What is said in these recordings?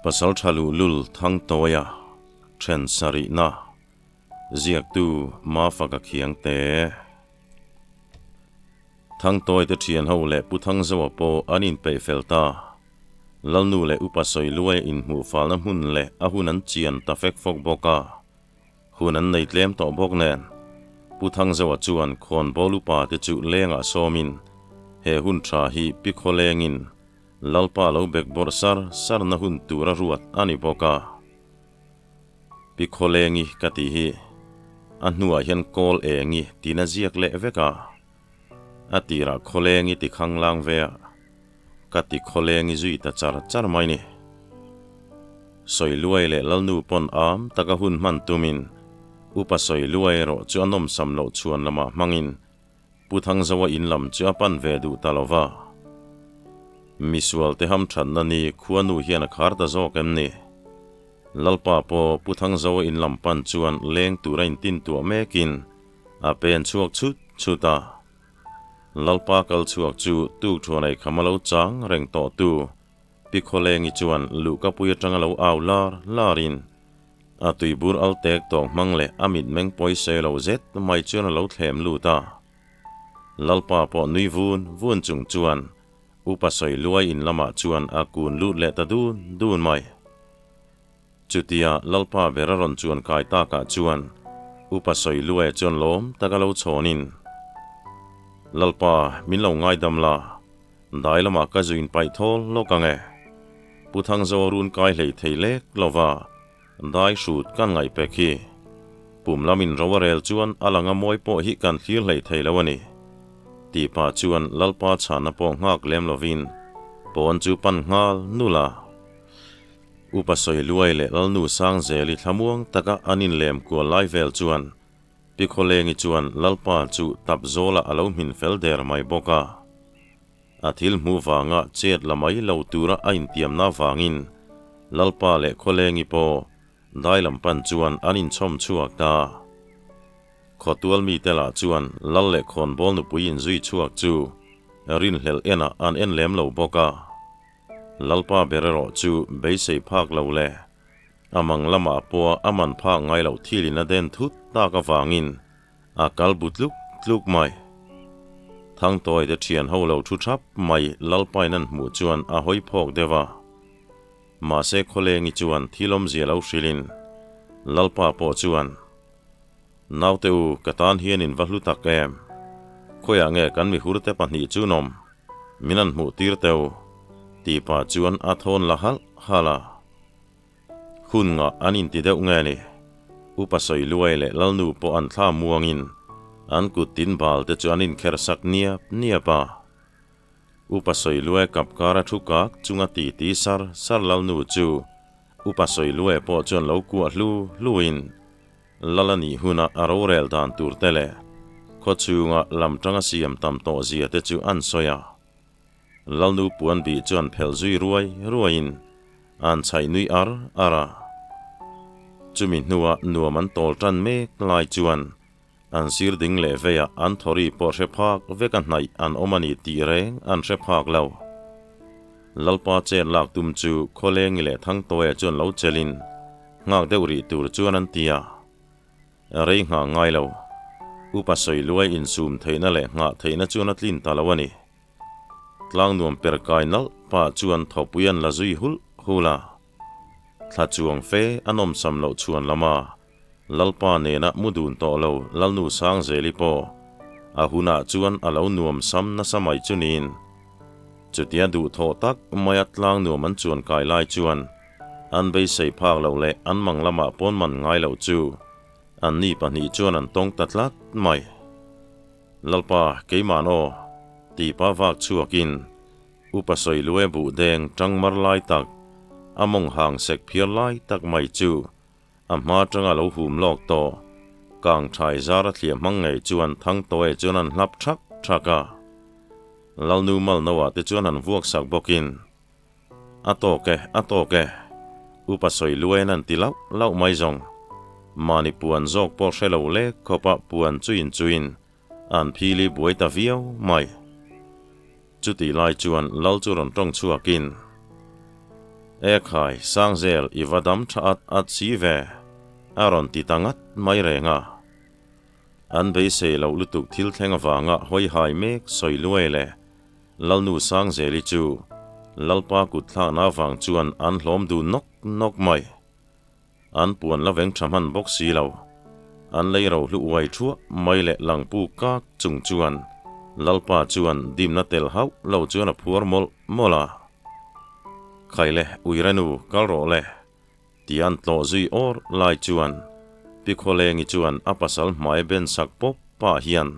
Pasalṭha luhlul Thangtawia ṭhen sarihna ziaktu Mafaka Khiangte. Thangtawite ṭhian ho leh Pu Thangzoa pawh an inpeih fel ta. Lalnu leh Upa Sawiluaia inhmuh falna hmun leh a hun an chian ta fek fawk bawk a. Hun an nei tlem tawh bawk nen, Pu Thangzoa chuan khawnbawl upa te chu lengah sawmin he hun tha hi pi khawlengin Lalpa lo bek bawrh sar sarna hun tur a ruat a ni bawk a. Pi Khawlengi ka tih hi a hnuah hian kawl engi tiin a ziak leh vek a, a tirah Khawlengi ti khanglang ve a, ka ti Khawlengi zui ta char char mai ni. Sawiluai leh Lalnu pawn am taka hun hman tumin Upa Sawiluai erawh chu a nawmsam loh chhuan lamah hmangin Pu Thangzoa in lam chu a pan ve duh ta lo va. Misual te hamthatna ni khuanu hian a khar ta zawk em ni? Lalpa pawh Pu Thangzoa in lam pan chuan leng tur a intintuah mekin a pen chhuak chhut chhut a. Lalpa kal chhuak chu tuk thuan ei kham a lo chang reng tawh tu Pi Khawlengi chuan luhkapui atanga lo au lar larin a tuibur al tek tawng hmang leh a mitmeng pawisa lo zet mai chuan a lo thlem lut a. Lalpa pawh nui vun vun chung chuan Upa Sawiluai in lamah chuan a kun lut leh ta dun dun mai. Chutia Lalpa ber a rawn chuan kai takah chuan Upa Sawiluaia chuan lawm taka lo chhawnin, Lalpa, min lo ngaidam la, dai lamah ka zu inpaih thawl lawk ang e. Pu Thangzoa run kai hlei thei lek lova dai hrut kan ngaih pek hi. Pum lamin ro a rel chuan a langa mawi pawh hi kan thlir hlei thei lo a ni. Tih pah chuan Lalpa chhana pawh nghak lem lovin pawn chu pan nghal nul a. Upa Sawiluai leh Lalnu Sangzeli thlamuang taka an inlem kual lai vel chuan Pi Khawlengi chuan Lalpa chu tap zawlah a lo hmin fel der mai bawk a. A thil hmuh vanga chet la mai lo tura a intiamna vangin Lalpa leh Khawlengi pawh dai lam pan chuan an inchhawm chhuak ta. Khawtual mite lah chuan Lal leh Khawnbawl nupui inzui chhuak chu rinhlelh enah an en lem lo bawk a. Lalpa ber erawh chu beisei phak lo le, a mang lamah pawh a man phak ngai loh thilin a den thut tak avangin a kal bu tluk tluk mai. Thangtawi te thian ho lo thu thap mai Lalpain an hmuh chuan a hawi phawk deuh a. Mahse Khawlengi chuan thil awmzia lo hrilhin Lalpa pawh chuan, Naute u, ka tan hian in va hlu tak em? Khawiah nge kan mihurte pahnih chu nawm? Min an hmuh tir teu, tih pah chuan a thawn la halh halh a. Hun ngah an inti deuh nge ni? Upa Sawiluai leh Lalnu pawh an thla muangin an kut tin bal te chu an inkher sak niap niap a. Upa Sawiluai kap kara thu kak chunga titi sar sar Lalnu chu Upa Sawiluai pawh chuan lo kuah hlu hluin, Lal a nih huna a rorel dan tur te leh khaw chhunga lam tanga siam tam tawh zia te chu an sawi a. Lalnu puan bih chuan phelh zui ruai ruaiin an chhaih nui ar ar a. Chumi hnuah nuam an tawl tan mek lai chuan an sir ding leh veiah an thawri pawh hre phak vek a hnaih an awm a ni tih reng an hre phak lo. Lalpa chet lak tum chu Khawlengi leh Thangtawia chuan lo chelin Nghak deuh rih tur chuan an ti a, rei nghah ngai lo. Upa Sawiluai insum theihna leh nghah theihna chuan a tlin ta lo a ni. Tlang nuam per kai nalh pah chuan thawpui an la zui hulh hulh a. Thla chuang fe a nawmsam loh chhuan lama Lalpa nena mu dun tawh lo Lalnu Sangzeli pawh a hunah chuan a lo nuam sam nasa mai chu niin. Chutia duhthawh tak maia tlang nuam an chuan kai lai chuan An beisei phak loh leh an mang lamah pawn man ngai loh chu anni pahnih chuan an tawng ta tlat mai. Lalpa, keimah aw, tipa vak chhuakin Upa Sawiluai buh deng tang mar lai tak, a mawng hang sek phiar lai tak mai chu a hma tanga lo hum lawk tawh. Kang thai zar a thliah hmang ngei chuan Thangtawi chuan an hlap thak thak a. Lalnu Malnoa te chuan an vuak sak bawkin. A tawk e, a tawk e. Upa sawi luaiin an ti lauh lauh mai zawng. Mahni puan zawk pawh hre lo lek khawpa puan chuin chuin an phili buai ta viau mai. Chutih lai chuan Lal chu rawn tawng chhuakin, E khai, Sangzel i va dam tha at at si ve, a rawn ti ta ngat mai reng a. An beisei loh lutuk thil thleng avanga hawi hai mek sawi luai le Lalnu Sangzeli chu Lalpa kut thlakna avang chuan an hlawm dun nawk nawk mai. An puan la veng tha hman bawk si lo. An lei ro hlu uai thuah mai leh langpu kak chung chuan Lalpa chuan dimna tel hauh lo chuan a phuar mawlh mawlh a. Khai le, Uirenu, kal rawh le, ti an tlawh zui awr lai chuan Pi Khawlengi chuan a pasal hmai ben sak pawp pah hian,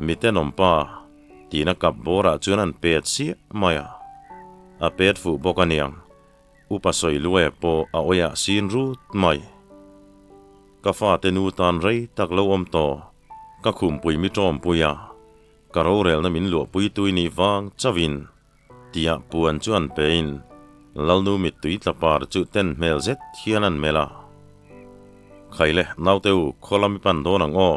Mitenawm pa, tiin a kap bawrah chuan an pet siah mai a. A pet fuh bawk aniang. Upa Sawiluaia pawh a awiah sin rut mai. Ka fate nu tan rei tak lo awm tawh, ka khumpui mi tawmpui a, ka rorelna min luahpui tui nih vang chauhin tia puan chu an pein Lalnu mittui tla par chu ten hmel zet hian an melh a. Khaile, naute u, khaw lam i pan dawn ang aw.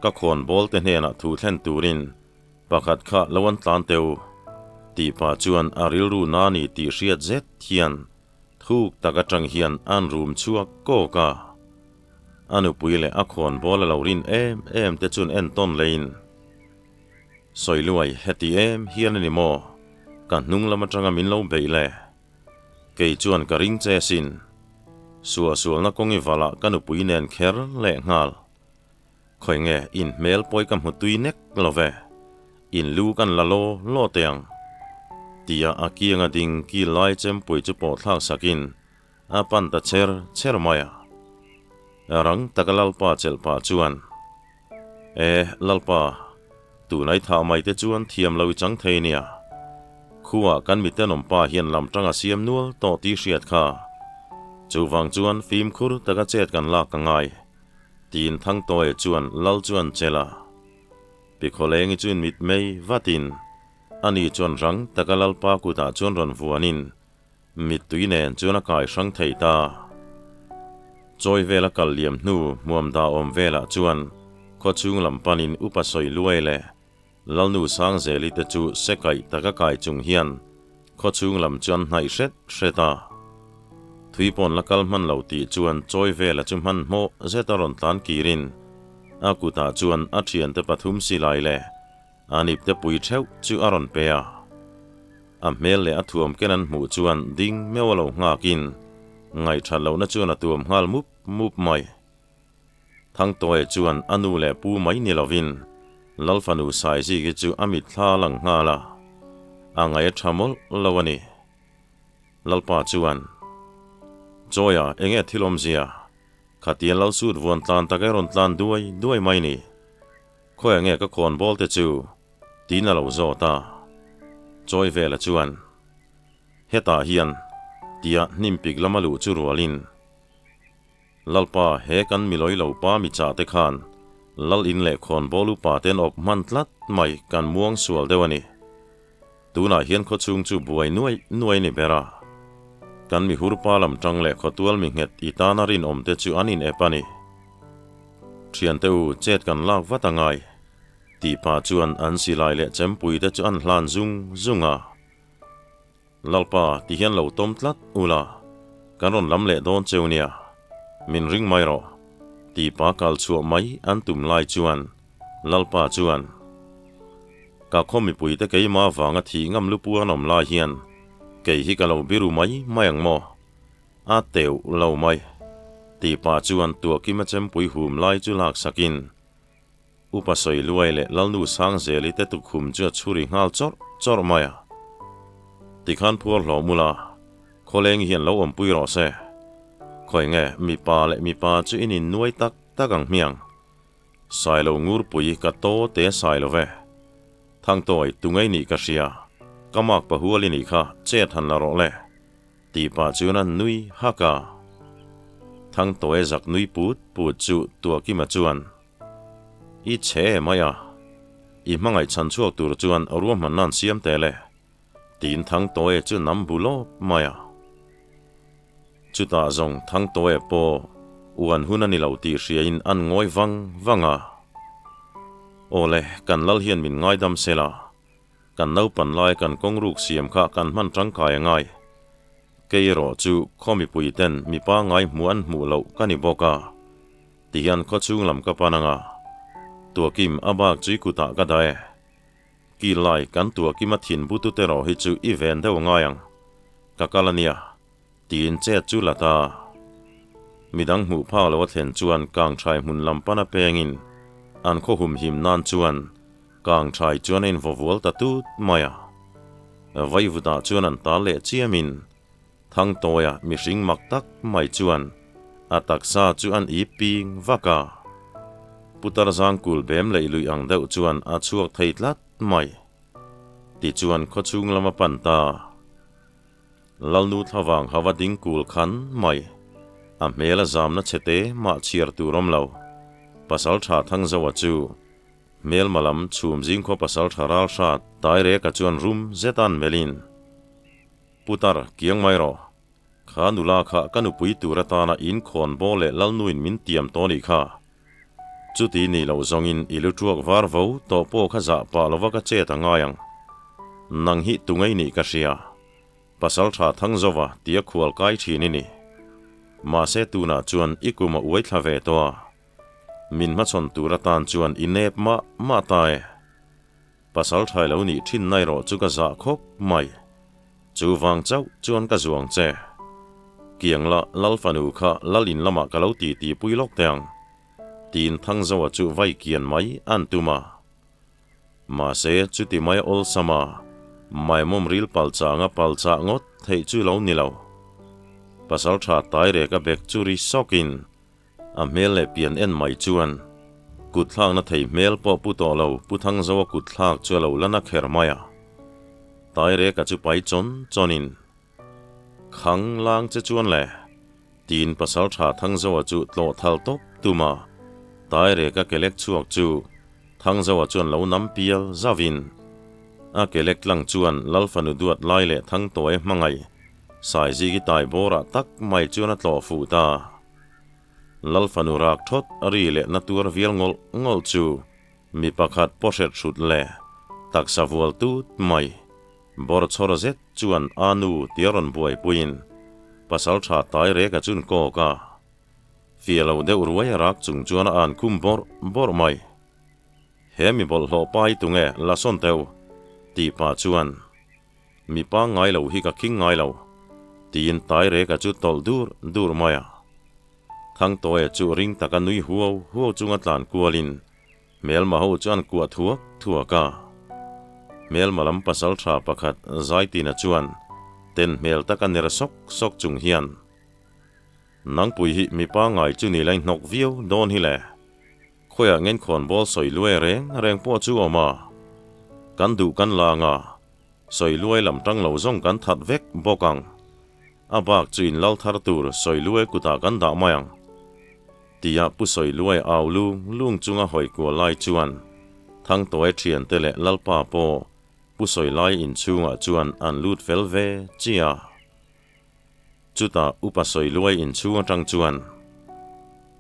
Ka khawn bawl te hnenah thu thlen turin Pakhat kha lo an tlan teu tih pah chuan a rilru na ni tih hriat zet hian thuk tak atang hian an rum chhuak kawk a. A nupui leh a khawn bawl a lo rin em em te chuan entawn leiin, Sawiluai heti em hian a ni maw? Ka hnung lam atanga min lo beih le. Kei chuan ka ring che sin. Suahsualna kawng i valah ka nupui nen kher leh nghal. Khawi nge in hmel pawi ka hmu tui nek lo ve, in lu kan la law law teh ang. Tia a kianga ding kil lai chempui chu pawh thlak sakin a pan ta cher cher mai a. Rang taka Lalpa chelh pah chuan, E, Lalpa, tunai thah mai te chuan thiam lo i chang thei nia. Khuah kan mitenawm pa hian lam tang a siam nual tawh tih hriat kha. Chuvang chuan fimkhur taka chet kan lak ka ngai. Tiin Thangtawia chuan Lal chuan chelh a. Pi Khawlengi chuin mitmei vatin ani chuan rang taka Lalpa kutah chuan rawn vuanin mittui nen chuan a kai hrang thei ta. Chawi vela kal liam hnu hmuam dah awm velah chuan khawchhung lam panin Upa Sawiluai leh Lalnu Sangzeli te chu se kaih taka kai chung hian khawchhung lam chu an hnaih hret hret a. Thui pawn la kal hman lo tih chuan chawi vela chu hmanhmawh zet a rawn tlan kirin a kutah chuan a thiante pathum silai leh a nipte pui theuh chu a rawn pe a. A hmel leh a thuam ken an hmuh chuan ding meuh a lo nghakin ngaihthat lohna chuan a tuam nghal mup mup mai. Thangtawia chuan a nu leh pu mai ni lovin Lalfanu Saiziki chu a mitthla a lang nghal a, a ngaih a tha mawlh lo a ni. Lalpa chuan, Chawia, enge thil awmzia? Khatia Lalsut vuan tlan tak e rawn tlan duai duai mai ni. Khawi enge ka khawn bawl te chu? tiin a lo zawt a. Chawivela chuan, Hetah hian, tia hnimpik lama luh chu rualin, Lalpa, he kan milawi lo pa mi chah te khan Lal in leh khawnbawl upa ten awp hman tlat mai kan muang sual deuh a ni. Tunah hian khawchhung chu buai nuai nuai ni ber a. Kan mi hurpa lam tang leh khawtual mi nghet i tana rinawm te chu an in ep a ni. Thiante u, chet kan lak vat a ngai, tih pah chuan an silai leh chempui te chu an hlan zung zung a. Lalpa, ti hian lo tawm tlat ula, kan rawn lam leh dawn cheu nia, min ring mai rawh, ti pa kal chhuah mai an tum lai chuan Lalpa chuan, Ka khaw mipuite keimah vanga thih ngam lupu an awm lai hian kei hi ka lo biru mai mai ang maw? A teuh lo mai, ti pa chuan tuahkima chempui hum lai chu laksakin, Upa Sawiluai leh Lalnu Sangzeli te tukhum chu a chhuri nghal chawrh chawrh mai a. Tikhan phuar hlawm ula, khawleng hian lo awmpui rawh se. Khawi nge mipa leh mipa chu in innuai tak tak ang hmiang. Sailo ngurpui ka taw te sai lo ve. Thangtawi tungei nih ka hria, ka mak pahual i nih kha chet han la rawh le. Tih pah chuan a nui hak a. Thangtawi zak nui put put chu Tuahkima chuan, I chhe mai a, i hmangaih chhan chhuak tur chuan ruahmanna an siam tel e, tiin Thangtawia chu nam bu lawp mai a. Chutah zawng Thangtawia pawh uan hun a ni lo tih hriain an ngawi vang vang a. Aw le, kan lal hian min ngaidam se la, kan naupan lai kan kawng ruk siam kha kan hman tangkai a ngai. Kei erawh chu khaw mipui ten mi pangngai hmuh an hmuh loh ka ni bawk a, tihian khaw chhung lam ka pan anga Tuahkim a bak chu i kutah ka dah e. Ki lai kan Tuahkima thin butut erawh hi chu i ven deuh ngai ang. Ka kal a nia, tiin chet chu la ta. Midang hmuh phak lo a thlen chuan Kangthai hmun lam pana pengin an khaw humhim nan chuan Kangthai chuan a invaw vual ta tut mai a. Vaivutah chuan an tal leh chiamin Thangtawia mihring mak tak mai chuan a taksa chu an ip ping vak a. Putar zangkul bem leih luih ang deuh chuan a chhuak thei tlat mai. Tichuan khawchhung lam a pan ta. Lalnu thlavang hava ding kul khan mai. A hmel a zamna chhete mah chhiar tur awm lo. Pasal tha Thangzoa chu hmelma lam chhum zingkhaw pasal tha ral hrat Taireka chuan rum zet an melhin, Putar, kiang mai rawh. Kha nula kha ka nupui tur atana in khawn bawl leh Lalnuin min tiam tawh nih kha. Chuti nih loh zawngin i lu tuak var vo tawh pawh kha zah pah lova ka chet a ngai ang. Nang hi tu ngei nih ka hria. Pasal tha thang zova tia khual kai thin i ni. Mahse tunah chuan i kum a uai thla ve tawh a. Min hmachhawn tur atan chuan i nep mah mah ta e. Pasal thai lo nih thin na erawh chu ka zah khawp mai. Chu vang chauh chuan ka zuang che. Kiang la Lal fanu kha Lal in lamah ka lo ti ti pui lawk teh ang. Tiin Thangzoa chu vai kian mai an tum a. Mahse chuti mai awlsam a, maimawm ril palcha anga palchah ngawt theih chu lo ni lo. Pasal tha Taireka bek chu ri sawkin A hmel leh pian en mai chuan kut thlakna thei hmel pawh pu tawh lo Pu Thangzoa kut thlak chu a lo la na kher mai a. Taireka chu pai chawn chawnin, Khang lang che chuan le, tiin pasal tha Thangzoa chu tlawh thal tawp tum a. Taireka ke lek chhuak chu Thangzoa chuan lo nam pial zauhin a ke lek tlang chuan Lalfanu duat lai leh Thangtawi hmangaih Saiziki tai bawrah tak mai chuan a tlawh fuh ta. Lal fanu rak thawt a ri leh na tuar vial ngawlh ngawlh chu mi pakhat pawh hret hrut leh taksa vual tut mai. Bawr chhawr zet chuan a nu tia rawn buaipuiin pasal tha tai rek a chun kawk a. Fia lo deuh ruai a rak chung chuan a an khum bawrh bawrh mai. He mi bawlhhlawh pa hi tunge la sawn teu? tih pah chuan Mi pangngai lo hi ka khing ngai lo, tiin Taireka chu tawlh dur dur mai a. Thangtawia chu ring taka nui huau huau chunga tlan kualin hmelma ho chu an kuah thuak thuak a. Hmelma lam pasal tha pakhat Zaitina chuan ten hmel taka ner sawk sawk chung hian, Nangpui hi mi pangngai chu ni la i hnawk viau dawn hi le. Khawiah ngen khawnbawl sawi luai reng reng pawh chu awm a, kan duh kan la anga sawi luai lam tang lo zawng kan that vek bawk ang. A bak chu in lal thar tur sawi luai kutah kan dah mai ang. Tia Pu Sawi Luai au lung lung chunga hawi kual lai chuan Thangtawia thiante leh Lalpa pawh Pu Sawi Lai inchhungah chuan an lut fel ve chiah a. Chutah Upa Sawiluai inchhung atang chuan,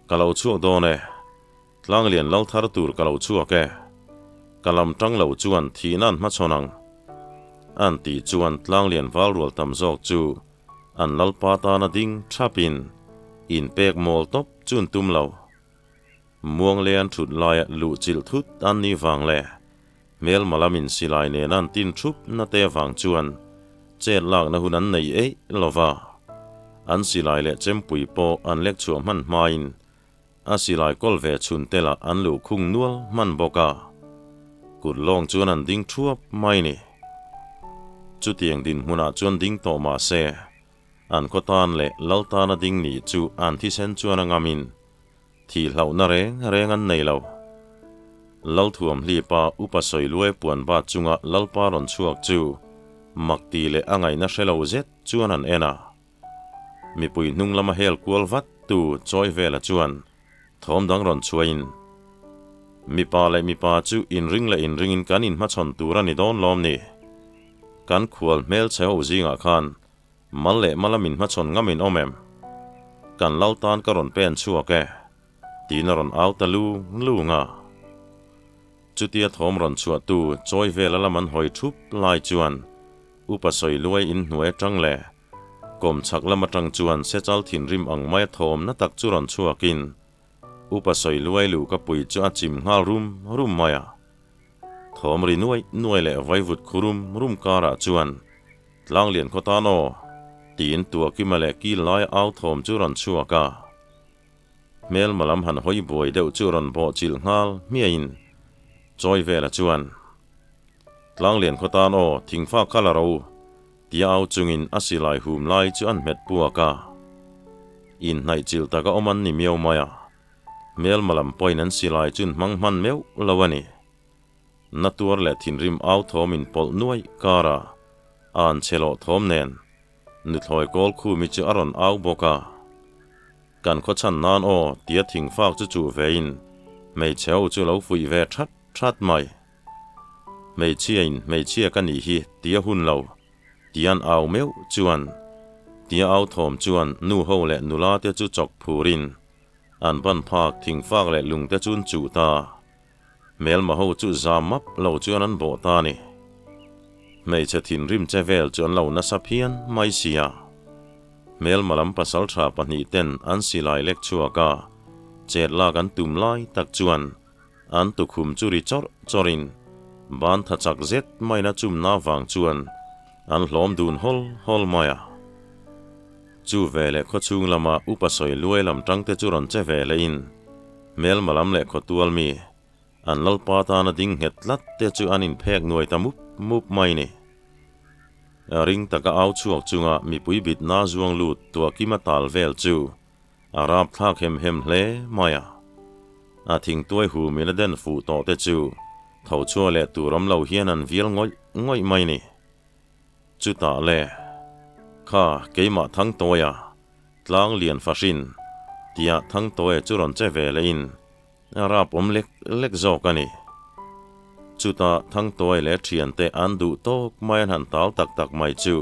Ka lo chhuak dawn e, Tlanglian lal thar tur ka lo chhuak e, ka lam tang lo chuan thihna an hmachhawn ang, an tih chuan Tlanglian val rual tam zawk chu an lalpa tana ding thapin inpek mawl tawp chu an tum lo. Muanglei an thut laia luh chilh thut an nih vang leh Hmelma lamin silai nena an tin thup na te avang chuan chet lakna hun an nei eih lo va. An silai leh chempui pawh an lek chhuah hman hmain a silai kawl ve chhun te lah an luh khung nual hman bawk a. Kut lawng chuan an ding thuap mai ni. Chutiang dinhmunah chuan ding tawh mah se, an khaw tan leh lal tana ding nih chu an thisen chuan a ngamin Thih hlauhna reng reng an nei lo. Lalthuam hlipa upa sawiluai puan bat chunga Lalpa rawn chhuak chu mak ti leh a ngaihna hre lo zet chuan an en a. Mipui hnung lama hel kual vat tu chawi vela chuan thawm dang rawn chhuahin, Mipa leh mipa chu inring leh inringin kan inhmachhawn tur a ni dawn lawm ni? Kan khual hmelchhe ho zingah khan Mal leh mala min hmachhawn ngam in awm em? Kan lal tan ka rawn pen chhuak e, tiin a rawn au ta lung lung a. Chutia thawm rawn chhuahtu chawi vela lam an hawi thup lai chuan Upa Sawiluai in hnuai atang leh. Kawm chhak lam atang chuan Sechal thinrim ang maia thawm na tak chu rawn chhuakin Upa sawi luai luh ka pui chu a chim nghal rum rum mai a. Thawm ri nuai nuai leh vaivut khu rum rum karah chuan Tlanglian khaw tan aw! tiin Tuahkima leh kil laia au thawm chu rawn chhuak a. Hmelma lam han hawi buai deuh chu rawn bawh chilh nghal hmiahin chawi vela chuan Tlanglian khaw tan aw thingfa kha la ro tia au chungin a silai hum lai chu an hmet puak a. Inhnaih chilh taka awm an ni miau mai a, hmelma lam pawhin an silai chu an hmang hman meuh lo a ni. Na tuar leh thinrim au thawm in pawlh nuai kar a, an che loh thawm nen nuthlawi kawl khumi chu a rawn au bawk a. Kan khaw chhan nan aw tia thingfak chu chuh ve in hmeichhe ho chu lo fuih ve that that mai. Hmeichhia in hmeichhia ka nih hi tia hun lo tia an au meuh chuan tia au thawm chuan nu ho leh nula te chu chawk phur in an ban phak thingfak leh lung te chu an chuh ta. Hmelma ho chu za map lo chuan an bawh ta a ni. Hmeichhe thinrim che vel chu an lo nasa phian mai sia. Hmelma lam pasaltha pahnih ten an silai lek chhuak a, chet lak an tum lai tak chuan an tukhum chu ri chawrh chawrhin ban tha chak zet maina chumna vang chuan an hlawm dun hawl hawl mai a. Chu veleh khawchhung lama upa sawi luai lam tangte chu rawn che ve lehin Hmelma lam leh khawtual mi, an lalpa tana ding nghet tlat te chu an inphek nuai ta mup mup mai ni. Ring taka au chhuak chunga mipui bitna zuang lut tuahkima tal vel chu a rap thlak hem hem hle mai a. A thingtuai humin a den fuh tawh te chu tho chhuah leh tur awm lo hian an vial ngawih ngawih mai ni. Chutah le, kha keimah Thangtawia, Tlang lian fahrin, tia Thangtawia chu rawn che ve leh in a rap awm lek lek zawk a ni. Chutah Thangtawia leh thiante an duh tawk mai an han tal tak tak mai chu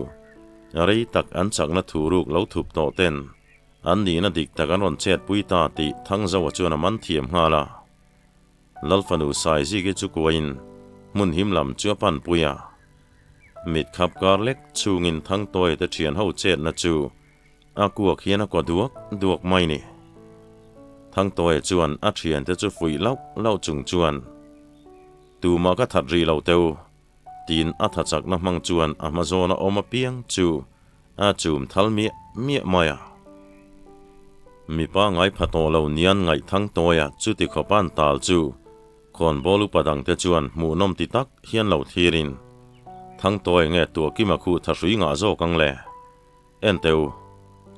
rei tak an chakna thu ruk lo thup tawh ten an nihna dik tak an rawn chetpui ta tih Thangzoa chuan a man thiam nghal a. Lalfanu Saiziki chu kuain hmun him lam chu a panpui a. Mit khap kar lek chungin Thangtawia te thian ho chetna chu a kuak hian a kaw duak duak mai ni. Thangtawia chuan a thiante chu fuih lauh lauh chung chuan, Tumah ka that rih lo teu, tiin a thachakna hmang chuan a hma zawna awm apiang chu a chum thal miah miah mai a. Mipa ngai pha tawh lo nian ngaih Thangtawia chuti khawpa an tal chu Khawnbawl upa dangte chuan hmuhnawm ti tak hian lo thirin, Thangtawia nge Tuahkima khuh thahrui ngah zawk ang le? En teh u,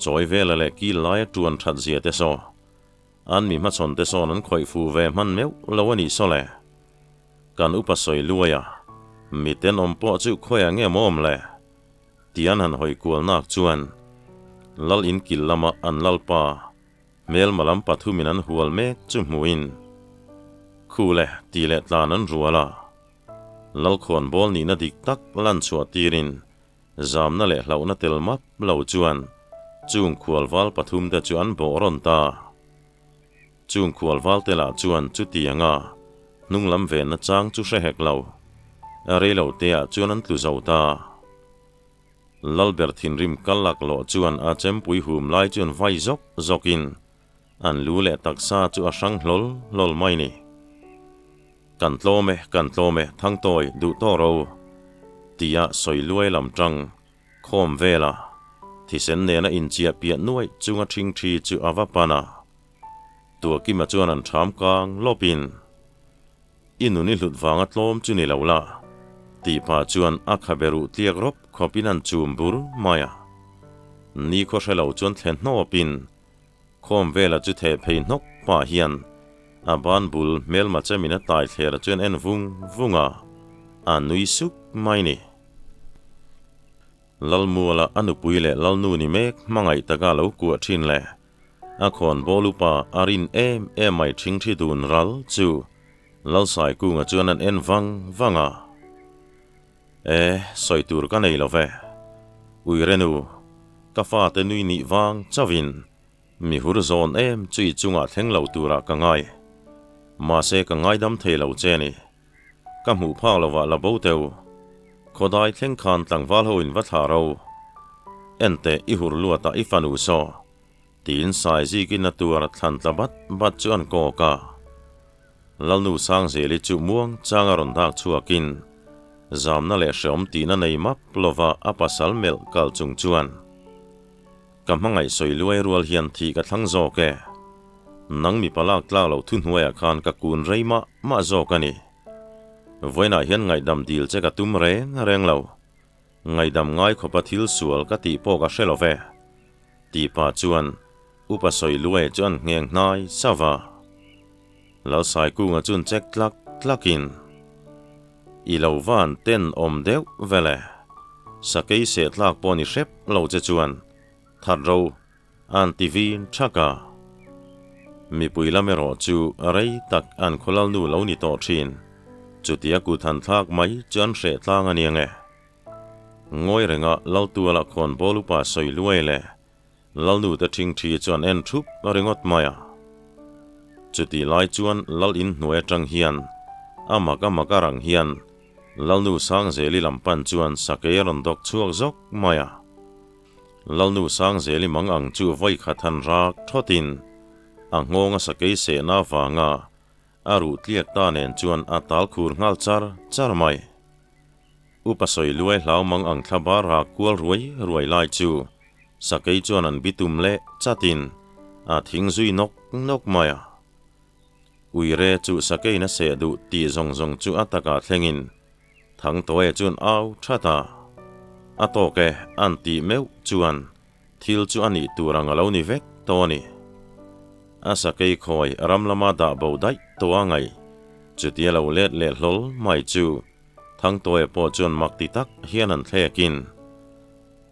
chawi vela leh kil laia tuan that zia te saw, an mi hmachhawn te sawn an khawih fuh ve hman meuh lo a nih saw le. Kan upa sawi luai a, mi tenawm pawh chu khawiah nge maw awm le? Ti an han hawi kual nak chuan Lal in kil lama an lalpa hmelma lam pathumin an hual mek chu hmuhin khu le ti leh tlan an rual a, Lalkhawnbawl nihna dik tak lan chhuah tirin Zamna leh hlauhna tel map lo chuan chung khualval pathumte chu an bawh rawn ta. Chung khualvalte lah chuan chutianga hnung lam venna chang chu hre hek lo. A rei lo teah chuan an tlu zo ta. Lalber thinrim kal lak lawh chuan a chempui hum lai chuan vai zawk zawkin an lu leh taksa chu a hrang hlawl hlawl mai ni. Kan tlawm e, kan tlawm e, Thangtawi, duh tawh ro, tia sawi luai lam tang khawm vela thisen nena inchiah piah nuaih chunga ṭhing ṭhi chu a va pan a. Tuahkima chuan an ṭham kang lawpin, I nun i hlut vanga tlawm chu ni lo la, tih pah chuan a khabe ruh tliak rawp khawpin an chum bur mai a. Nikhaw hre lo chuan thlen hnawpin Khawm vela chu theh phei hnawk pah hian a ban bul hmelma chemin a tai thler chuan en vung vung a, a nui suk mai ni. Lalmuala a nupui leh Lalnu ni mek hmangaih taka lo kuah thin leh a khawn bawl upa a rin em em mai thing thi dun ral chu Lalsaikunga chuan an en vang vang a. E, sawi tur ka nei lo ve. Uirenu, ka fate nui nih vang chauhin mi hur zawn em chu i chungah thleng lo turah ka ngai. Mahse ka ngaidam thei lo che ni. Ka hmuh phak lovah la bo teu. Khawdai thleng khan tlangval ho in va thlah ro. Enteh i hur luatah i fanu saw, tiin Saizikin a tuar thlan tla bat bat chu an kawk a. Lalnu Sangzeli chu muang chang a rawn dak chhuakin zamna leh hreawm tihna nei map lova a pasal melh kal chung chuan, Ka hmangaih sawi luai rual hian thih ka thlang zawk e. Nang mipa lak tlak loh thuhnuaiah khan ka kun rei mah mah zawk a ni. Vawiinah hian ngaihdam dil che ka tum reng reng lo. Ngaihdam ngai khawpa thil sual ka tih pawh ka hre lo ve. Tih pah chuan Upa sawi luai chu an ngheng hnai sauh a. Lalsaikunga chuan chek tlak tlakin, I lo van ten awm deuh vel e. Sakei seh tlak pawh ni hrep lo che chuan that ro an ti vin thak a. Mipui lam erawh chu rei tak an khawlalnu lo ni tawh thin. Chutia kut han thlak mai chu an hreh tlang a nia nge. Ngawi renga Laltuala khawnbawl upa sawi luai le Lalnu te ṭhingṭhi chu an en ṭhup ringawt mai a. Chutih lai chuan Lal in hnuai aṭang hian a mak a mak a rang hian Lalnu Sangzeli lam pan chuan sakei a rawn dawk chhuak zawk mai a. Lalnu Sangzeli mang ang chu vawi khat han rak thawtin a nghawng a sakei sehna avanga a ruh tliak ta nen chuan a tal khur nghal char char mai. Upa sawi luai hlau mang ang thla bar rak kual ruai ruai lai chu sakei chuan an bitum leh chatin a thing zui nawk nawk mai a. Uire chu sakeiin a seh duh tih zawng zawng chu a takah thlengin Thangtawia chuan au that a. A tawk e an tih meuh chuan thil chu a nih tur ang a lo ni vek tawh a ni. A sakei khawi ram lama dah bo daih tawh a ngaih chutia lo let leh hlawl mai chu Thangtawia pawh chuan mak ti tak hian an thlekin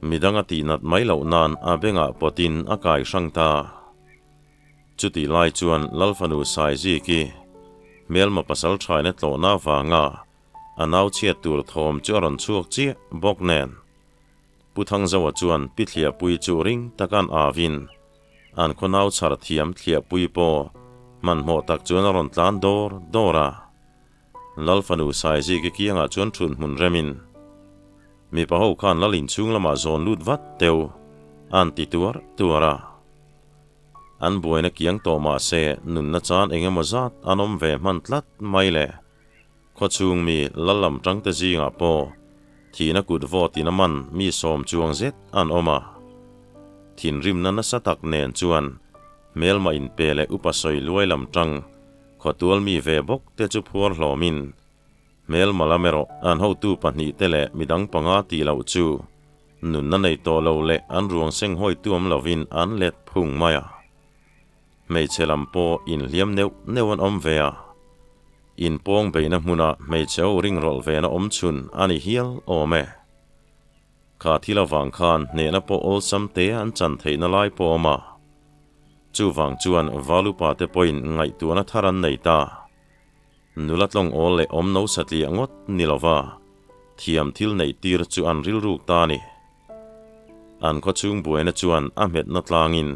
midang a tihnat mai loh nan a bengah pawtin a kai hrang ta. Chutih lai chuan Lalfanu Saiziki hmelma pasal thaina tlawhna avanga a nau chhiat tur thawm chu a rawn chhuak chiah bawk nen. Pu Thangzoa chuan Pi Thliahpui chu ring taka an avin an khaw nau chhar thiam Thliahpui pawh hmanhmawh tak chuan a rawn tlan dawr dawr a. Lalfanu Saiziki kiangah chuan thun hmun remin mipa ho khan lal inchhung lamah zawn lut vat teu an ti tuar tuar a. An buaina kiang tawh mah se nunna chan eng emaw zat an awm ve hman tlat mai le. Khawchhung mi lal lam tangte zingah pawh thihna kut vawtin a man mi sawm chuang zet an awm a. Thinrimna nasa tak nen chuan hmelmah inpe leh upa sawi luai lam tang khawtual mi ve bawk te chu phuar hlawmin hmelma lam erawh an hotu pahnihte leh midang panga tih loh chu nunna nei tawh lo leh an ruang seng hawi tuam lovin an let phung mai a. Hmeichhe lam pawh inhliam neuh neuh an awm ve a, inpawng beihna hmuna hmeichhe ho ringrawlh vena awm chhun a ni hial awm e. Kha thil avang khan hnehna pawh awlsam te an chan theihna lai pawh awm a. Chuvang chuan Valupa te pawhin ngaihtuahna thar an nei ta. Nula tlawng awl leh awm no satliah ngawt ni lova thiam thil neih tir chu an rilruk ta a ni. An khawchhung buaina chuan a hmetna tlangin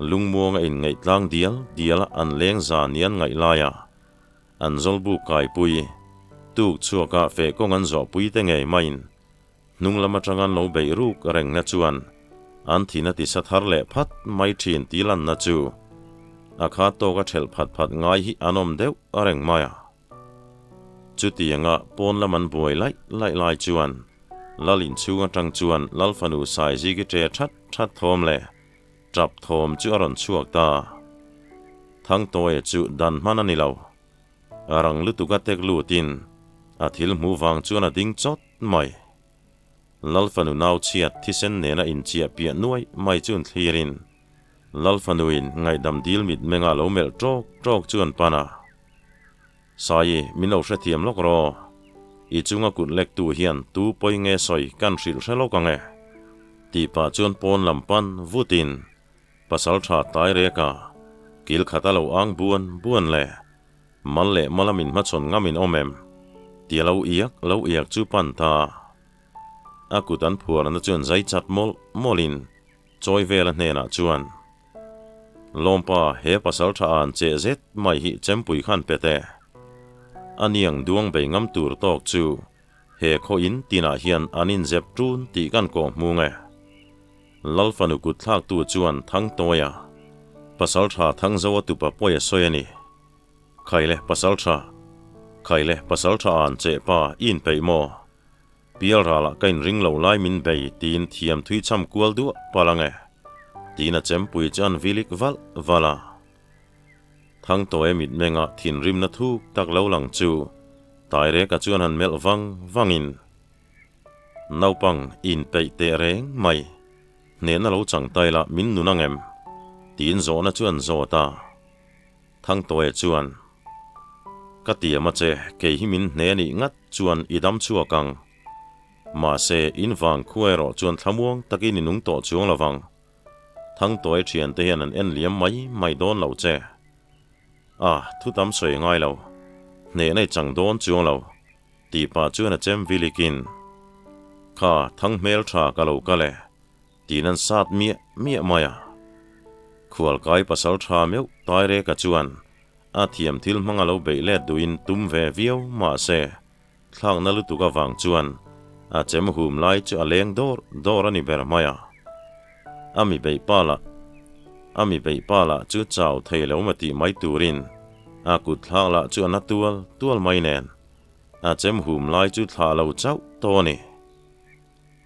Lungmuanga inngaih tlang dial dial a an leng za ni an ngaih lai a, an zawlbuk kaipui, tuk chhuaka feh kawng an zawhpui te ngei maiin hnung lam atanga an lo beih ruk rengna chuan an thina tisa thar leh phat mai thin tih lanna chu a kha tawka thelh phat phat ngai hi an awm deuh reng mai a. Chutianga pawn lam an buai laih laih lai chuan Lal inchhung atang chuan Lal fanu Saiziki ṭe that that thawm leh Ṭap thawm chu a rawn chhuak ta. Thangtawia chu dan hman a ni lo. A rang lutuk a tek lutin a thil hmuh vang chuan a ding chawt mai. Lalfanu nau chhiat thisen nena inchiah piah nuai mai chuan thlirin Lalfanuin ngaihdam dil mitmenga lo melh ṭawk ṭawk chuan pan a. Saii, min lo hrethiam lawk rawh. I chunga kut lektu hian tu pawi nge sawi kan hrilh hre lawk ang e. Tih pah chuan pawn lam pan vutin pasal tha tai rek a, kil khat a lo ang buan buan le. Mal leh mala min hmachhawn ngam in awm em? Ti a lo iak lo iak chu pan ta. A kut an phuarna chuan zai chat mawlh mawlhin chawi vel a hnenah chuan, Lawmpa, he pasal tha an che zet mai hi chempui khan pe teh. A niang duang bei ngam tur tawk chu he khaw in tinah hian an inzep ṭun tih kan kawh hmung e. Lal fanu kut thlaktu chuan Thangtawia, Pasaltha Thangzoa tupa pawi a sawi a ni. Khaile Pasaltha, Khaile Pasaltha an che pa i inpeih maw? Pial ralah ka inring lo lai min bei tiin thiam thui cham kual duah palh ang e, tiin a chempui chu an vilik valh valh a. Thangtawia mitmenga thinrimna thuk tak lo lang chu Taireka chuan han melh vang vangin, Naupang inpeih teh reng mai, hnehna lo chang ta ila min nun ang em? tiin zawhna chu an zawt a. Thangtawia chuan, Ka tiam a che, kei hi min hne anih ngat chuan i dam chhuak ang. Mahse, in vang khua erawh chuan thlamuang takin i nung tawh chuang lo vang. Thangtawia thiante hian an en liam mai mai dawn lo che. A, thu tam sawi ngai lo. Hnehna i chang dawn chuang lo. Tih pah chuan a chem vilikin, Kha, thang hmel tha ka lo kal e. Tiin an sat miah miah mai a. Khualkai pasal tha meuh Taireka chuan a thiam thil hmang a lo beih let duhin tum ve viau mahse thlakna lutuk avang chuan a chem hum lai chu a leng dawr dawr a ni ber mai a. A mi beih pa lah a mi beih pa lah chu chau thei lo ma tih mai turin a kut thlak lah chu a na tual tual mai nen a chem hum lai chu thlah lo chauh tawh a ni.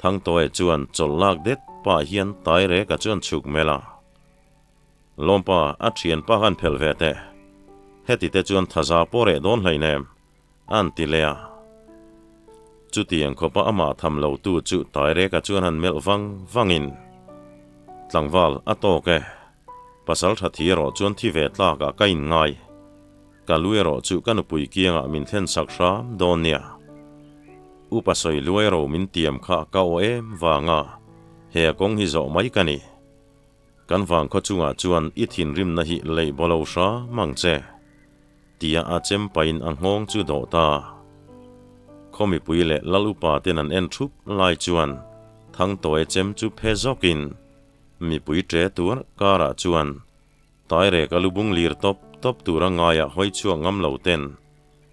Thangtawia chuan chawlh lak det pah hian Taireka chuan chhuk melh a. Lawmpa, a thianpa khan phelh ve teh. Heti te chuan thaza pawh reh dawn hleinem, a an ti leh a. Chutiang khawpa amah tham lo tu chu Taireka chuan han melh vang vangin, Tlangval, a tawk e. Pasal tha thi erawh chuan thi ve tlakah ka inngai. Ka lu erawh chu ka nupui kiangah min thlen sak hram dawn nia. Upa sawi luai ro min tiam kha ka aw em vanga he a kawng hi zawh mai ka ni. Kan vangkhaw chungah chuan i thinrimna hi leih baw lo hram ang che. Tia a chem pahin a nghawng chu dawh ta. Khaw mipui leh lal upa ten an en thup lai chuan Thangtawia chem chu phe zawkin mipui ṭe tuar karah chuan Tairek a lubung lir tawp tawp tura ngaiah hawi chhuak ngam lo ten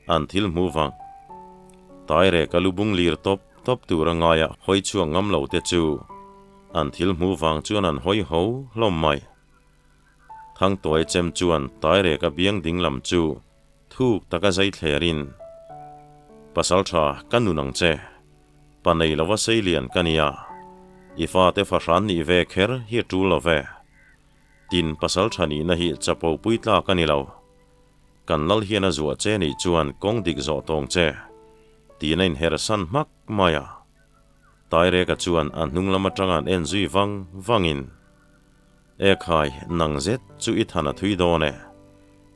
an thil hmu vang. Tairek a lubung lir tawp tawp tura ngaiah hawi chhuak ngam lo te chu an thil hmu vang chuan an hawi ho hlawm mai. Thangtuai chem chuan Tairek a biang ding lam chu thuk taka zai thlerin, Pasaltha ka nun ang che. Pa nei lova seilian ka nia. I fate fahran nih ve kher hi a tul lo ve. Tin, pasal tha nihna hi chapo pui tlak a ni lo. Kan lal hian a zuah che nih chuan kawng dik zawh tawng che, tiin a inher san hmak mai a. Taireka chuan a hnung lam atanga an en zui vang vangin, E khai, nang zet chu i than a thui dawn e.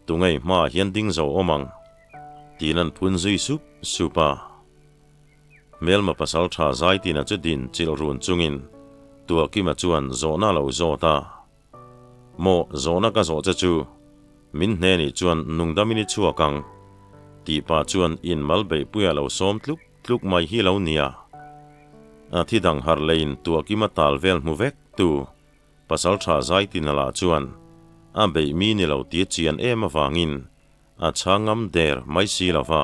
Tungei hmaah hian ding zo awm ang, tiin an phun zui sup sup a. Hmelma pasal tha Zaitina chu din chilh run chungin Tuahkima chuan zawhna a lo zawt a. Maw, zawhna ka zawh che chu, min hne nih chuan nungdamin i chhuak ang, tih pah chuan inmal beihpuia lo sawm tluk tluk mai hi lo nia. A thi dang harh leiin Tuahkima tal vel hmu vek tu pasal tha Zaitina lah chuan a beih mi ni lo tia chian em avangin A chhangam der mai si lo va.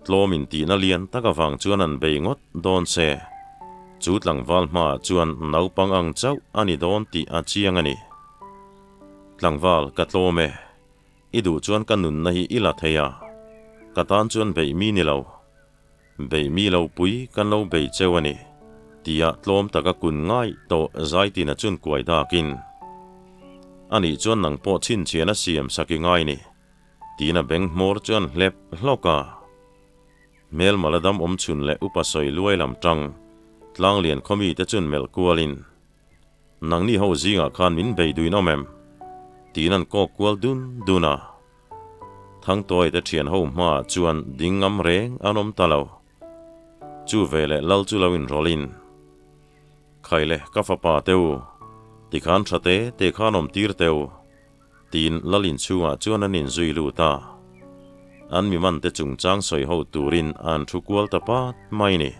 Tlawm intihna lian tak avang chuan an bei ngawt dawn se. Chu tlangval hmaah chuan naupang ang chauh a ni dawn tih a chiang a ni. Tlangval, ka tlawm e. I duh chuan ka nunna hi i la thei a. Ka tan chuan beih mi ni lo. Beih mi lo pui kan lo bei cheu a ni, tia tlawm taka kun ngai tawh Zaitina chun kuai dakin, Anih chuan nang pawh chhinchhian a siam sak i ngai ni, tiin a beng hmawr chu an hlep hlawk a. Hmelma la dam awm chhun leh upa sawi luai lam tang Tlanglian khaw mite chun melh kualin, Nangni ho zingah khan min bei duin awm em? tiin an kawk kual dun dun a. Thangtawi te thian ho hmaah chuan ding ngam reng an awm ta lo. Chu veleh lal chu lo inrawlhin, Khaile ka fapa te u, tikhan tha te te khan awm tir te u, tiin lal inchhungah chuan an inzui lut a. An mi man te chungchang sawi ho turin an thu kual ta pat mai ni.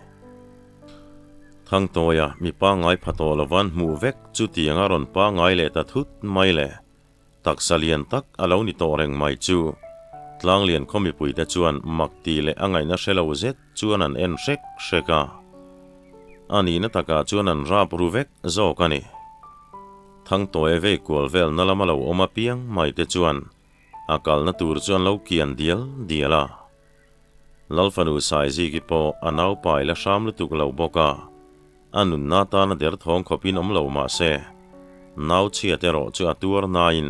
Thangtawia mi pangngai pha tawh lovan hmuh vek chu tiang a rawn pangngai leh ta thut mai le. Taksa lian tak a lo ni tawh reng mai chu Tlanglian khaw mipuite chuan mak ti leh a ngaihna hre lo zet chuan an en hrek hrek a. A nihna takah chuan an rap ru vek zawk a ni. Thangtawi vei kual vel na lama lo awm apiang mai te chuan a kalna tur chu an lo kian dial dial a. Lalfanu Saiziki pawh a naupai la hram lutuk lo bawk a, a nunna tana derthawng khawpin awm lo mah se, nau chhiat erawh chu a tuar nain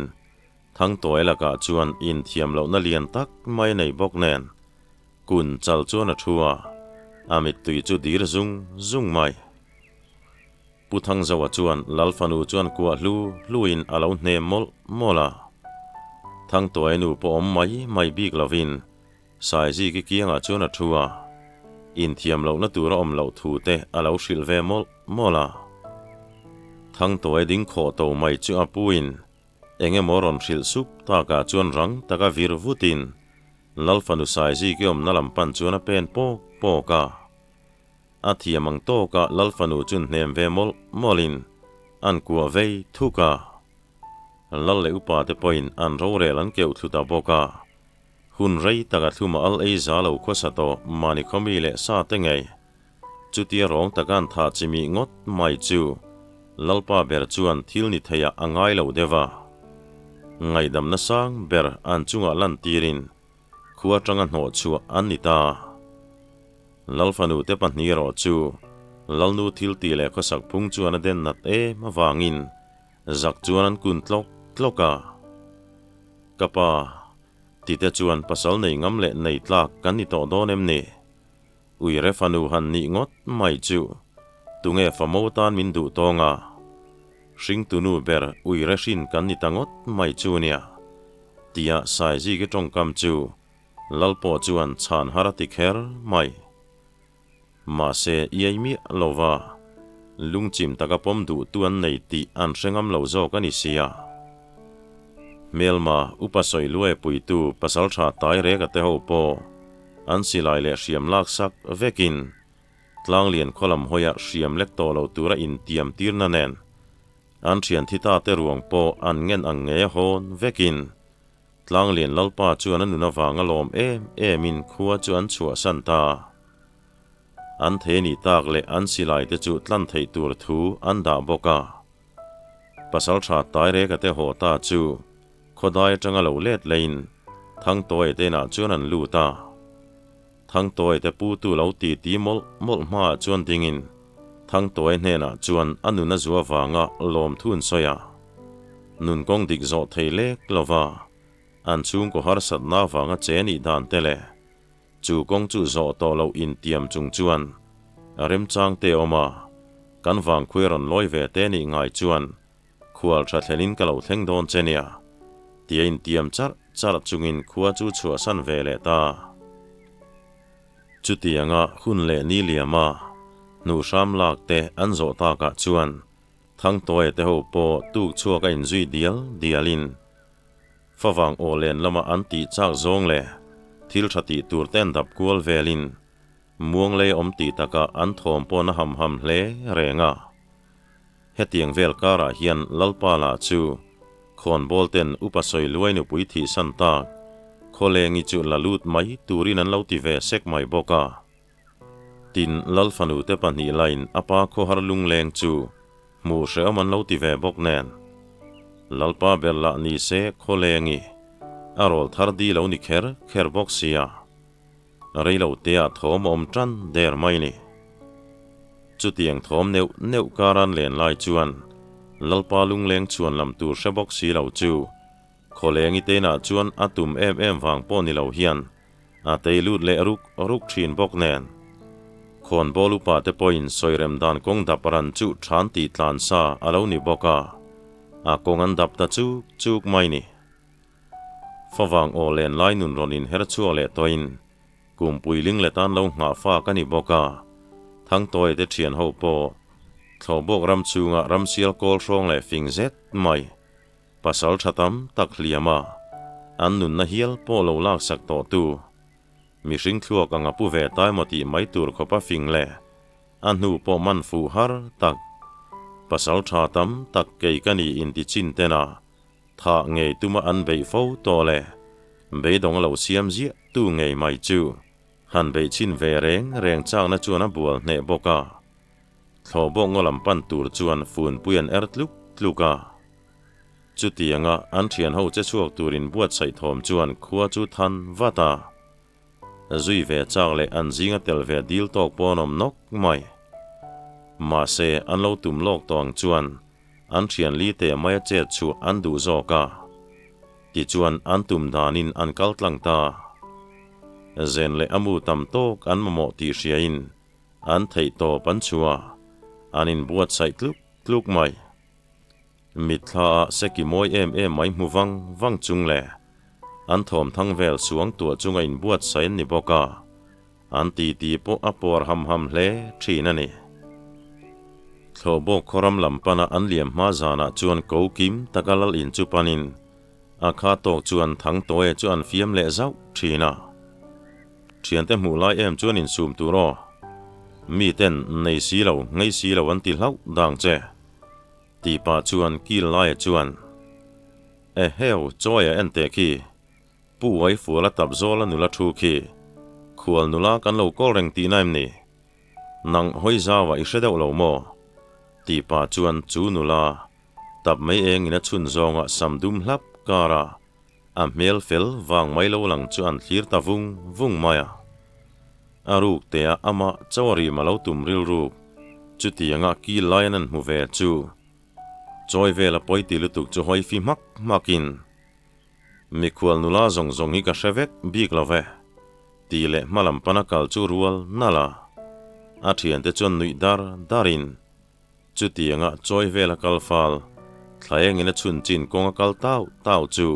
Thangtawi lakah chuan inthiam lohna lian tak mai a nei bawk nen, kun chal chuan a thu a, a mittui chu dir zung zung mai. Pu Thangzoa chuan Lalfanu chuan kuah hlu hluin a lo hnem mawlh mawlh a. Thangtawi nu pawh awm mai mai bik lovin Saiziki kiangah chuan a thu a, inthiam lohna tur a awm loh thu te a lo hrilh ve mawlh mawlh a. Thangtawi ding khawh to mai chu a puin Eng emaw rawn hrilh sup takah chuan rang taka vir vutin Lalfanu Saiziki awmna lam pan chuan a pen pawk pawk a. A thiam ang tawkah Lalfanu chu hnem ve mawlh mawlhin an kuah vei thuk a. Lal leh upa te pawhin an rorel an keuh thlu ta bawk a. Hun rei taka thluma al ei za lo khawsa tawh mahni khawmi leh sa te ngei Chutia rawng taka an thah chi mih ngawt mai chu Lalpa ber chuan thil ni theiah a ngai lo deuh a. Ngaihdamna sang ber an chungah lantirin khua atanga hnawh chhuah an ni ta. Lalfanu te pahnih erawh chu Lalnu thil tih leh khawsak phung chuan a den nat em avangin zak chuan an kun tlawk tlawk a. Ka pa, tite chuan pasal nei ngam leh nei tlak kan ni tawh dawn em ni? Uire fanu han nih ngawt mai chu tunge famo tan min duh tawng a? Hringtunu ber uire hrin kan ni ta ngawt mai chu nia, tia Saiziki tawngkam chu Lalpawh chuan chhan har a ti kher mai. Mahse iai miah lova lungchim taka pawm duhtu an nei tih an hre ngam lo zawk a ni sia. Hmelma upa sawi luai puitu pasaltha tai reka te ho pawh An silai leh hriam lak sak vekin Tlanglian khaw lam hawia hriam lek tawh lo tura intiam tirna nen an thian thi ta te ruang pawh an ngen ang ngei a hawn vekin Tlanglian Lalpa chuan a nun avanga lawm em emin khua chu an chhuahsan ta. An thei nih tak leh an silai te chu tlan theih tur thu an dah bawk a. Pasaltha Taireka te haw ta chu Khawdai atanga lo let leiin Thangtawi te inah chuan an lut a. Thangtawi te putu lo ti ti mawlh mawlh hmaah chuan dingin Thangtawi hnenah chuan a nun a zu avanga lawmthu an sawi a. Nun kawng dik zawh thei lek lova an chhungkaw harsatna avanga che nih dan te leh Chu kawng chu zawh tawh loh intiam chung chuan remchang te awm a, kan vangkhuai rawn lawi ve te nih ngai chuan khual tha thlenin ka lo thleng dawn che nia, tia intiam charh charh chungin khua chu chhuahsan ve leh ta. Chutianga hun leh ni liama hnuhhram lak te an zawh takah chuan Thangtawia te ho pawh tuk chhuak a inzui dial dialin Favang aw len lama an tih chak zawng leh thil tha tih tur te an dap kual velin muang lei awm tih takah an thawm pawh na ham ham hle reng a. Hetiang vel karah hian Lalpa lah chu khawnbawl ten upa sawi luai nupui thihsan tak khawlengi chu la lut mai turin an lo ti ve sek mai bawk a. Tin, Lalfanu te pahnih lain a pa khawhar lungleng chu hmuh hrehawm an lo ti ve bawk nen. Lalpa ber lah ni se khawlengi a rawl thar di lo ni kher kher bawk sia. Reilo tea thawm a awm tan der mai ni. Chutiang thawm neuh neuh karan len lai chuan Lalpa lungleng chhuan lam tur hre bawk si lo chu khawlengi te inah chuan a tum em em vang pawh ni lo hian A tei lut leh ruk ruk thin bawk nen. Khawnbawl upa te pawhin sawirem dan kawng dap ran chu than tih tlan sa a lo ni bawk a, a kawng an dap ta chuk chuk mai ni. Favang aw len lai nun rawn inher chhuak leh tawhin kumpui ling let an lo nghah fak a ni bawk a, Thangtawi te thian ho pawh thlawhbawk ram chhunga ramsial kawl hrawng leh fing zet mai Pasal tha tam tak hliam a, an nunna hial pawh lo laksak tawh tu. Mihring thluak anga pu ve tai maw tih mai tur khawpa fing leh a hnu pawh man fuh har tak. Pasal tha tam tak kei ka ni inti chin tena thah ngei tuma an beih fo tawh leh beidawng lo siam ziah tu ngei mai chu han beih chin ve reng reng chakna chuan a bual hneh bawk a. Thlawhbawk ngaw lam pan tur chuan funpui an er tluk tluk a. Chutianga an thian ho che chhuak turin buatsaih thawm chuan khua chu than vat a. Zui ve chak leh an zinga tel ve dil tawk pawh an awm nawk mai. Mahse, an lo tum lawk tawh ang chuan an thian li teh maia chet chhuah an duh zawk a. Tichuan an tum danin an kal tlang ta. Zen leh a mu tam tawk an mamawh tih hriain an theih tawp an chhuah a, an inbuatsaih tluk tluk mai. Mitthla ah seki mawi em em mai hmu vang vang chung leh an thawm thang vel suang tuah chunga inbuatsaih an ni bawk a, an titi pawh a pawr ham ham hle thin a ni. Thlawhbawk khawram lam pana an liam hma zanah chuan ko kim taka lal in chu panin a kha tawk chuan Thangtawi chu an fiam leh zauh thin a. Thiante hmuh lai em chuan insum tur aw. Miten nei si lo, ngei si lo an ti hlauh dang che. Tih pah chuan kil laia chuan, Eheu, chawi a en teh khi, Pu Uai fual a tap zawl a nula thu khi, khual nula kan lo kawl reng tihna em ni? Nang hawi zauah i hre deuh lo maw? Tih pah chuan chu nula tap mai engin a chhun zawngah sam dum hlap kar a, a hmel fel vang mai lo lang chu an thlir ta vung vung mai a. A ruk te a amah chaw a rim a lo tum rilruk. Chutianga kil lai an an hmu ve chu. Chawi vel a pawi ti lutuk chu hawi fi hmak hmak in. Mikhual nula zawng zawng hi ka hre vek bik lo ve. Tih leh hma lam pana kal chu rual nalh a. A thiante chuan nuih dar dar in. Chutianga chawi vel a kal fal, thla engin a chhun chin kawng a kal tau tau chu.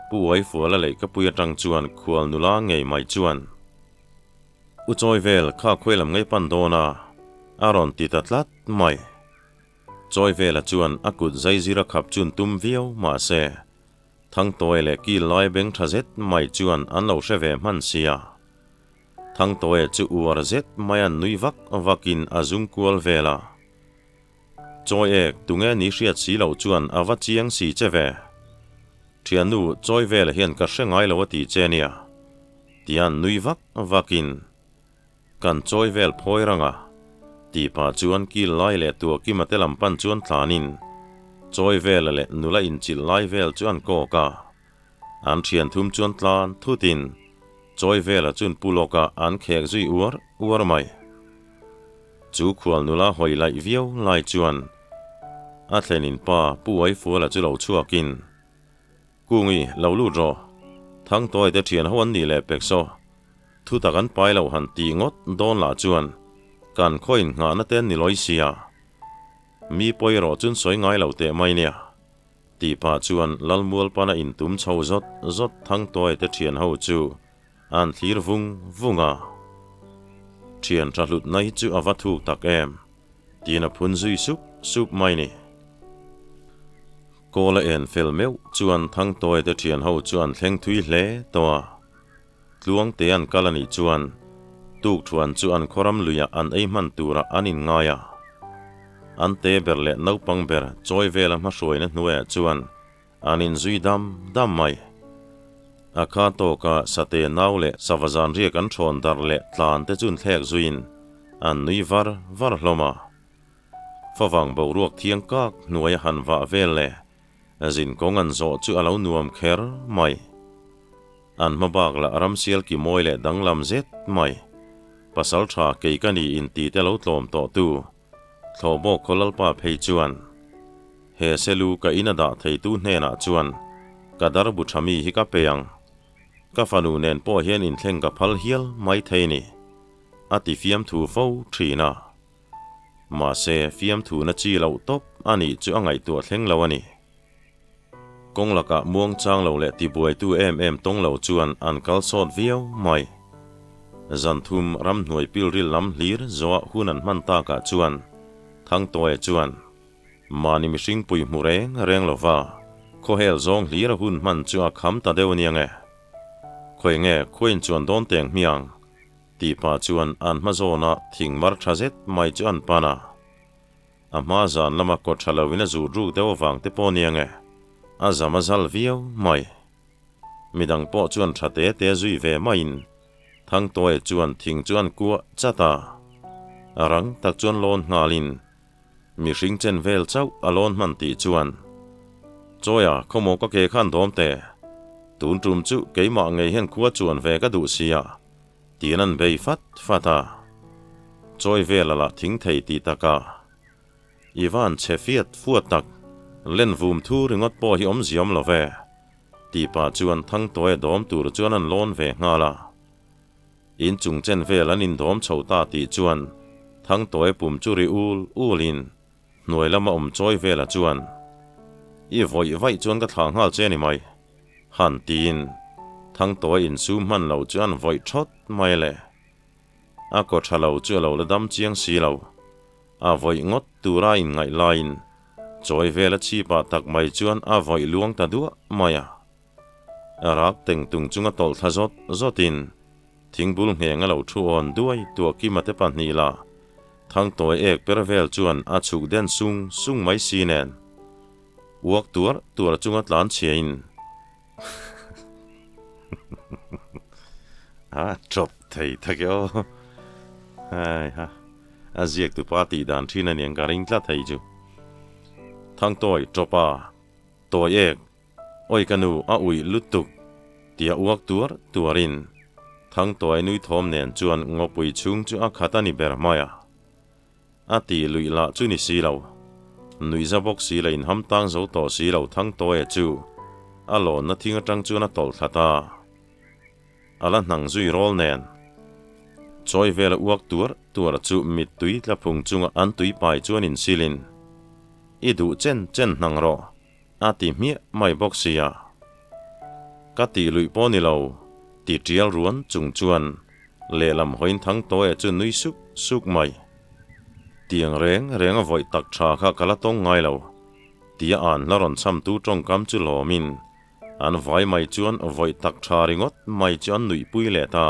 Pu Uaifuala lehkapui atang chuan khual nula ngei mai chuan, U chawi vel kha khawi lam ngei pan dawn a, a rawn ti ta tlat mai. Chawi vela chuan a kut zaizir a khap chun tum viau mahse, Thangtawi leh kil lai beng tha zet mai chuan an lo hre ve hman sia. Thangtawi chu uar zet mai an nui vak vakin a zung kual vel a. Chawi ek tunge ni hriat si loh chuan a va chiang si che ve. Thiannu chawi vela hian ka hre ngai lo a ti che nia. Tian nui vak vakin kan chawi vel phawi rang a. Tih pah chuan kil lai leh tuahkima te lam pan chuan tlanin chawi vela leh nula inchilh lai vel chu an kawk a. An thian thum chuan tlan thutin chawi vela chun pu lawkah an khek zui uar uar mai. Chu khual nula hawi laih viau lai chuan a thlenin pa Pu Uaifuala chu lo chhuakin, Kungi, lo lut rawh. Thangtawi te thian ho an nih leh pek saw. Thutak an pai lo han tih ngawt dawn lah chuan kan khaw innghahna te an ni lawi sia. Mi pawi erawh chun sawi ngai lo teh mai nia. Tih pah chuan Lalmual pana intum chho zawt zawt Thangtawi te thian ho chu An thlir vung vung a. Thian tha hlutna hi chu a va thuk tak em? tiin a phun zui sup sup mai ni. Kawl a en fel meuh chuan Thangtawi te thian ho chu an thleng thui hle tawh a. Tluangte an kal a nih chuan tukthuan chu an khawram luiah an ei hman turah an inngai a. An te ber leh naupang ber chawi vela hmahruaina hnuaiah chuan An inzui dam dam mai. A kha tawka sate nau leh sava zan riak an thawn darh leh tlan te chun thlek zuiin an nui var var hlawm a. Favang boruak thiang kak hnuai a han vah vel leh zin kawng an zawh chu a lo nuam kher mai. An hma bak lah ramsial ki mawi leh danglam zet mai. Pasal tha kei ka ni inti te lo tlawm tawh tu. Thlawhbawk khaw lalpa phei chuan, He selu ka in a dah theitu hnenah chuan ka dar bu tha mi hi ka pe ang. Ka fanu nen pawh hian inthleng ka phal hial mai thei ni, a ti fiamthu fo thin a. Mahse, fiamthu na chi loh tawp a nih chu a ngaihtuah thleng lo a ni. Kawng lakah muang chang lo leh tibuaitu em em tawng lo chuan an kal sawt viau mai. Zan thum ramhnuai pilril lam hlir zawh hun an hman takah chuan Thangtawia chuan mahni mihring pui hmu reng reng lova khawhel zawng hlir a hun hman chu a kham ta deuh aniang e. Khawi nge khuain chuan dawn teng hmiang tih pah chuan an hma zawna thing mar tha zet mai chu an pan a. A hma zan lama kawt tha loin a zut ruk deuh avang te pawh nia nge, a zam a zal viau mai. Midang pawh chuan tha te te zui ve maiin Thangtawia chuan thing chu an kuah chat a. Rang tak chuan lawn nghalin mihring chen vel chauh a lawn hman tih chuan, Chawia, khawmaw ka ke khan dawm teh. Tun tum chu keimah ngei hian khua chuan ve ka duh sia, tiin an bei fat fat a. Chawi vel a lah thing thei tih takah I van chhe fiat fuat tak, len vum thu ringawt pawh hi awmziam lo ve, tih pah chuan Thangtawia dawm tur chuan an lawn ve nghal a. In chung chen vel an indawm chho ta tih chuan Thangtawia pum chu ri ul ul in hnuai lama awm chawi vela chuan, I vawih vaih chuan ka thlah nghal che ni mai, han tiin Thangtawia insum hman lo chu an vawih thawt mai le. A kaw tha lo chu a lo la dam chiang si lo. A vawih ngawt tura inngaih laiin chawi vela chhipah tak mai chuan a vawih luang ta duah mai a. A rak teng tung chunga tawlh thla zawt zawtin thingbul ngheng a lo thu awn duai tuah Kima te pahnih la Thangtawi ek per vel chuan a chhuk den sung sung mai si nen uak tuar tuar chunga tlan chhiain A chawp thei tak e aw. Hai ha. A ziak tu pa tih dan thin a niang ka ring tlat hei chu. Thangtawi chawpa tawi ek awi ka nu a uih lutuk tia uak tuar tuarin Thangtawi nui thawm nen chuan ngawpui chhung chu a khat a ni ber mai a. A tih luih lah chu ni si lo. Nuihza bawk si la inham tang zo tawh si lo Thangtawia chu a lawnna thing atang chuan a tawlh thla ta. A la hnang zui rawl nen. Chawi vela uak tuar tuar chu mittui tla phung chunga an tui pai chuan insilin, I duh chen chen hnang rawh, a ti hmiah mai bawk sia. Ka tih luih pawh ni lo, ti tial ruan chung chuan lehlam hawiin Thangtawia chu nui suk suk mai. Tiang reng reng a vawih tak tha kha ka la tawng ngai lo, tia an la rawn chhamtu tawngkam chu lawmin an vai mai chuan vawih tak tha ringawt mai chu an nuihpui leh ta.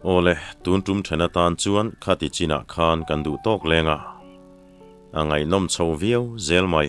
Awle, tun tum then atan chuan khati chinah khan kan duh tawk leng a, a ngaihnawm chho viau zel mai.